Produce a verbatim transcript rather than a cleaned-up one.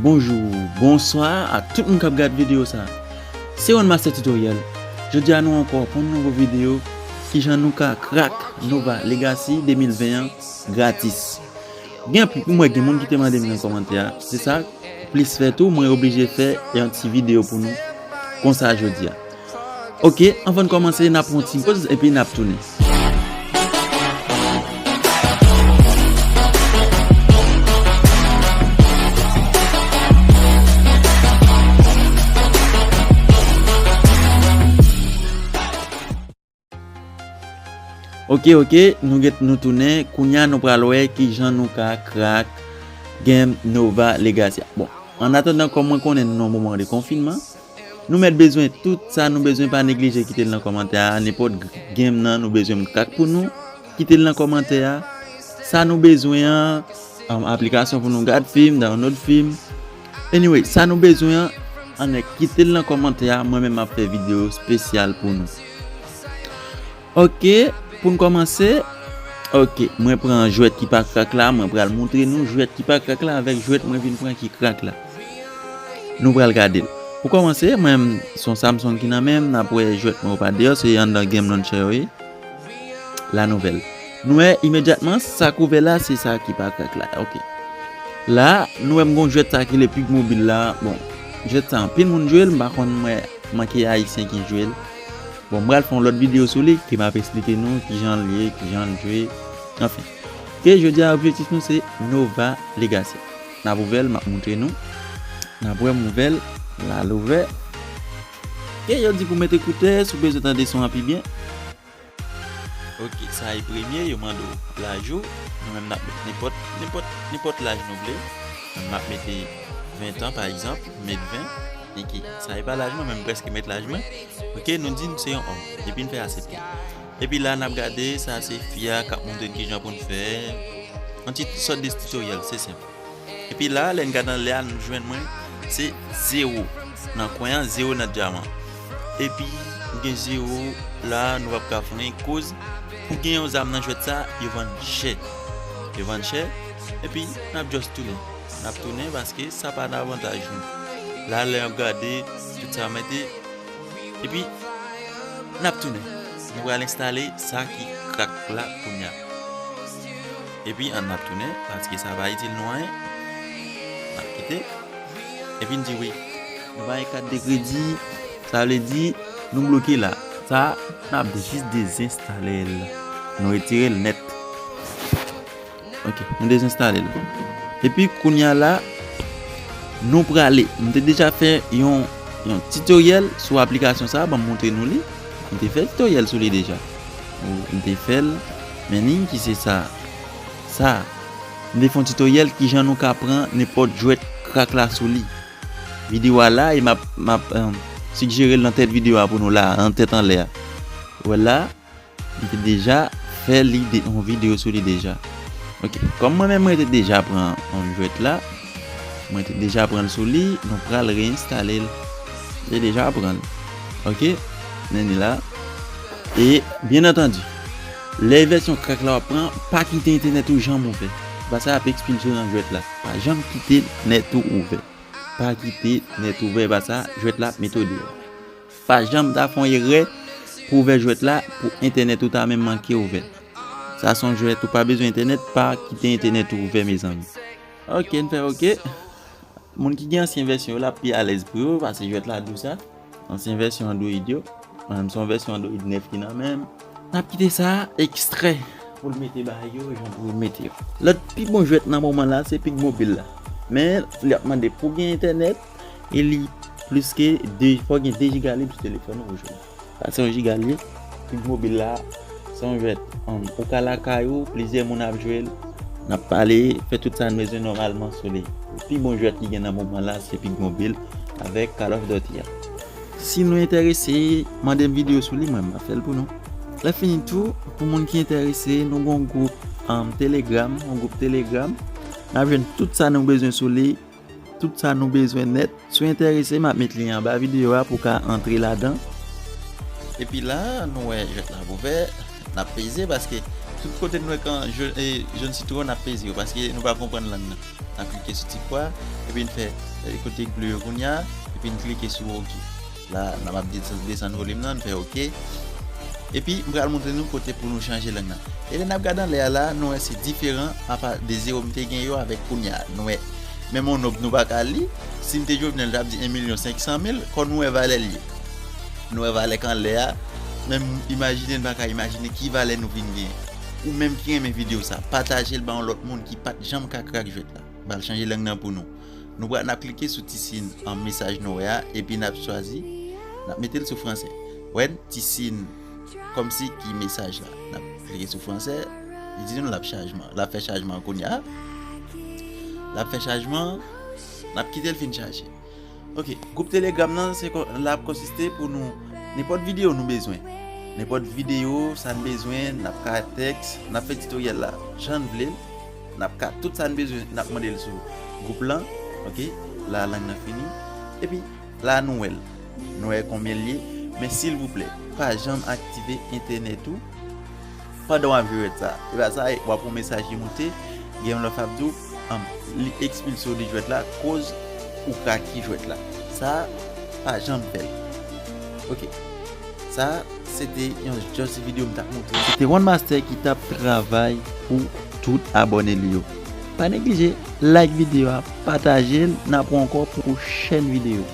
Bonjou, bonswa a tout moun k ap gad videyo sa. Se One Master Tutorial. Jodi a nou ankò pou yon nouvo videyo, kijan nou ka crack Nova Legacy de mil ven an gratis. Gen anpil, mwen gen moun ki te mande m nan kòmantè a. Se sa plis fè tou, mwen oblije fè yon ti videyo pou nou konsa jodi a. Ok, anvan n kòmanse, n ap pran yon ti poz epi n ap tounen. Ok, ok, nou gen, nou tounen. Kounye a nou pral wè kijan nou ka crack game Nova Legacy. Bon, an atandan, kòm mwen konnen nou nan moman de konfinman, nou mèt bezwen tout sa nou bezwen, pa neglije kite l nan kòmantè a. Nenpòt game nan nou bezwen m crack pou nou, kite l nan kòmantè a. Sa nou bezwen an, um, aplikasyon pou nou gad fim, download fim. Anyway, sa nou bezwen an, ann kite l nan kòmantè a. Mwen menm m ap fè videyo espesyal pou nou. Ok, pou n kòmanse, ok, mwen pran jwèt ki pa crack la, mwen pral montre nou jwèt ki pa crack la avèk jwèt mwen vin pran ki crack la. Nou pral gade l. Pou kòmanse, mwen menm, se yon Samsung ki nan men m, n ap wè jwèt mwen yo pa deyò, se anndan game launcher yo ye. La nouvèl. Nou wè imedyatman sa k ouvè la, se sa ki pa crack la. Ok. La, nou wè m gon jwèt sa ki le Pig Mobile la. Bon, jwèt sa anpil moun jwe l, m pa konn mwen manke ayisyen ki jwe l. Bon, m pral fè yon lòt videyo sou li, ke m ap esplike nou kijan l ye, kijan l jwe. Anfen. Ok, jodi a objektif nou se Nova Legacy. N ap ouvè l, m ap montre nou. N ap wè m ouvè l, la l ouvè. Ok, yo di pou mete ekoutè, si w bezwen tande son an pi byen. Ok, sa e premye, yo mande w laj ou. Nou menm n ap met nenpòt, nenpòt, nenpòt laj nou vle. Mwen m ap mete ven an, pa egzanp, m met ven. Ok, sa e pa laj mwen, men m prèske met laj mwen. Ok, nou di n se yon òm. Epi n fè aksepte. Epi la, n ap gade, sa se fi a k ap montre n kijan pou n fè. Yon ti sòt de tutorial, se senp. Epi la, lè n gade anlè a, nou jwenn mwen, se zewo nan kwen an, zewo nan dyaman. Epi, gen zewo la, nou p ap ka fè anyen, koz pou gen yon zam nan jwèt sa, yo vann chè. Yo vann chè, epi n ap just tounen. N ap tounen paske sa pa nan avantaj nou. La, lè n ap gade, tout sa mete, epi, n ap tounen. Nou pral enstale sa ki crack la kounye a. Epi, ann ap tounen, paske sa pa itil nou anyen. N ap kite. Epi, n di wi. Nou pa gen kat de kredi, sa vle di, nou bloke la. Sa, n ap jis dezenstale l. Nou retire l nèt. Ok, nou dezenstale l. Epi kounye a la, nou prale. M te deja fè yon, yon tutorial sou aplikasyon sa a, ban m montre nou li. M te fè tutorial sou li deja. Ou, m te fè l, men li ki se sa. Sa. M te fè yon tutorial kijan nou ka pran nenpòt jwèt crack la sou li. Videyo a la, e m ap, m ap, em, sigjere l nan tèt videyo a pou nou la, nan tèt anlè a. Ou wè la, m te deja fè li de, yon videyo sou li deja. Ok, kòm mwen menm mwen te deja pran yon jwèt la, mwen te deja pran l sou li, nou pral reinstale l. M te deja pran l. Ok, men li la. E, byen antandi, lè vèsyon crack la w ap pran, pa kite entènèt ou janm ouvè. Paske ap ekspilse w nan jwèt la. Pa janm kite nèt ou ouvè. Pa kite nèt ouvè, paske jwèt la ap mete w deyò. Pa janm ta fè yon erè pou ouvè jwèt la, pou entènèt ou ta menm manke ouvè. Sa se yon jwèt ou pa bezwen entènèt, pa kite entènèt ou ouvè, mezanmi. Ok, n fè ok. Moun ki gen ansyen vèsyon yo, l ap pi alèz pou yo, paske jwèt la dou sa. Ansyen vèsyon Android yo. Mwen menm, se yon vèsyon Android nèf ki nan men m. N ap kite sa ekstrè pou l mete bagay yo jan pou l mete yo. Lòt pi bon jwèt nan moman la, se Pig Mobile la. Men, li ap mande pou gen entènèt, e li plis ke de, fò gen de jiga lib sou telefòn ou pou jwe. Sa se yon jiga li ye. Pig Mobile la, se yon jwèt, um, ou ka lakay ou, plizyè moun ap jwe l. N ap pale, fè tout sa n bezwen nòmalman sou li. Pi bon jwèt ki gen nan moman la, se Pig Mobile avèk Call of Duty a. Si nou enterese, mande m videyo sou li, mwen, m ap fè l pou nou. Lè fini tou, pou moun ki enterese, nou gon gwoup, um, Telegram, yon gwoup Telegram. N ap jwenn tout sa nou bezwen sou li, tout sa nou bezwen nèt. Si w enterese, m ap met lyen anba videyo a pou w ka antre ladan. Epi la, nou wè jwèt la ap ouvè, n ap peze paske tout kote nou wè kan jòn, e, jòn sitwon, n ap peze yo paske nou pa konprann lang nan. N ap klike sou ti pwa, epi n fè kote ble yo kounye a, epi n klike sou OK. La, n ap desann, desann volim nan, n fè OK. Epi, m pral montre nou kote pou nou chanje lang nan. E lè n ap gade anlè a la, nou wè se diferan apa de zewo m te gen yo avèk kounye a. Nou wè, menm yon nonb nou pa ka li, si m te Jovenel, t ap di en milyon senk san mil, kò nou wè valè l ye. Nou wè valè k anlè a, menm imajine n pa ka imajine ki valè nou vin gen. Ou menm ki renmen videyo sa, pataje l ba yon lòt moun ki pa t janm ka krak jwèt la. M pral chanje lang nan pou nou. Nou pral, n ap klike sou ti siy an mesaj nou wè a, epi n ap chwazi, n ap mete l sou fransè. Wè, ti siy kòmsi ki mesaj la. N ap klike sou fransè, li di nou l ap chajman. L ap fè chajman kounye a. L ap fè chajman, n ap kite l fin chaje. Ok, gwoup Telegram nan, se kon, l ap konsiste pou nou, nenpòt videyo nou bezwen. Nenpòt videyo, sa n bezwen, n ap ka tèks, n ap fè titoryèl la, jan n vle l. N ap ka, tout sa n bezwen, n ap mande l sou gwoup lan. Ok, la lang nan fini. Epi, la nou wè l. Nou wè konbyen l ye. Men silvouplè, pa janm aktive entènèt ou pandan w ap jwe jwèt sa. E pa sa, w ap wè yon mesaj ki moute, gen yon lòt f ap di w, anm, li ekspilse w de jwèt la, koz ou krake jwèt la. Sa, pa janm fè l. Ok. Sa, se te yon just videyo m t ap montre. Se te One Master ki t ap travay pou tout abòne li yo. Pa neglije like videyo a, pataje l, n ap wè ankò pou pwochèn videyo.